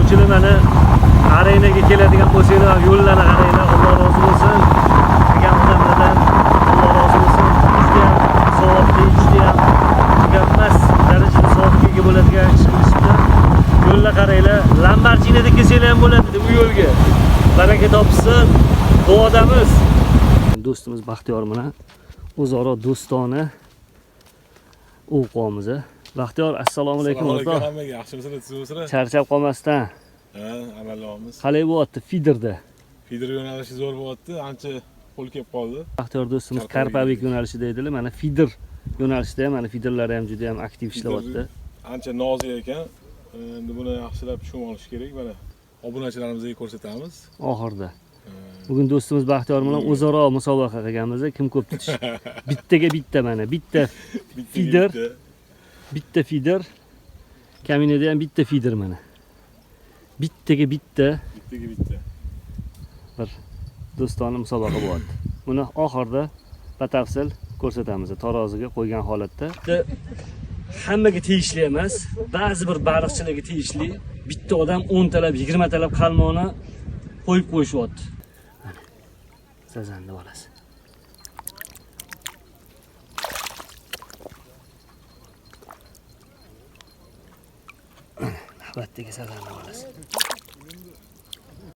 Ovchilar mana arenaga keladigan bo'lsanglar, yo'llarni qaranglar. Alloh rozi bo'lsin. Degan odamlardan Alloh rozi bo'lsin. Juda ham savobli, juda ham tuganmas darajada savobga ega bo'ladigan ish qilishibdi. Yo'llar qaranglar, Lamborghinida kelsanglar ham bo'ladi u yo'lga. Baraka topsin. Duodamiz. Do'stimiz Baxtiyor bilan o'zaro do'stona o'qamiz. Baxtiyor, assalomu alaykum o'rtoq. Hammaga yaxshimisizlar, tuzukmisizlar? Charchab qolmasdan. Ha, amallovimiz. Qalay bo'lyapti feederda? Feeder yo'nalishi zo'r bo'lyapti, ancha qo'l kelib qoldi. Baxtiyor do'stimiz Karpavik yo'nalishida edilar. Mana feeder yo'nalishida ham, mana feederlari ham juda ham aktiv ishlayapti. Ancha nozik ekan. Endi buni yaxshilab tushunib olish kerak. Mana obunachilarimizga ko'rsatamiz. Oxirida. Bugun do'stimiz Baxtiyor bilan o'zaro musobaqa qilganmiz. Kim ko'p tutish. Bittaga bitta mana, bitta feeder. Bitta feeder. Kaminada ham bitta feeder mana. Bittaga bitta. Bittaga bitta. Bir do'stona musobaqa bo'lyapti. Buni oxirida batafsil ko'rsatamiz. Taroziga qo'ygan holatda. Hammaga tegishli emas, ba'zi bir baliqchilarga tegishli. Bitta odam 10 talab, 20 talab qalmoqni qo'yib qo'yishyapti. Mana sazanni bolasi. Navbatdagi sazanni bolasi.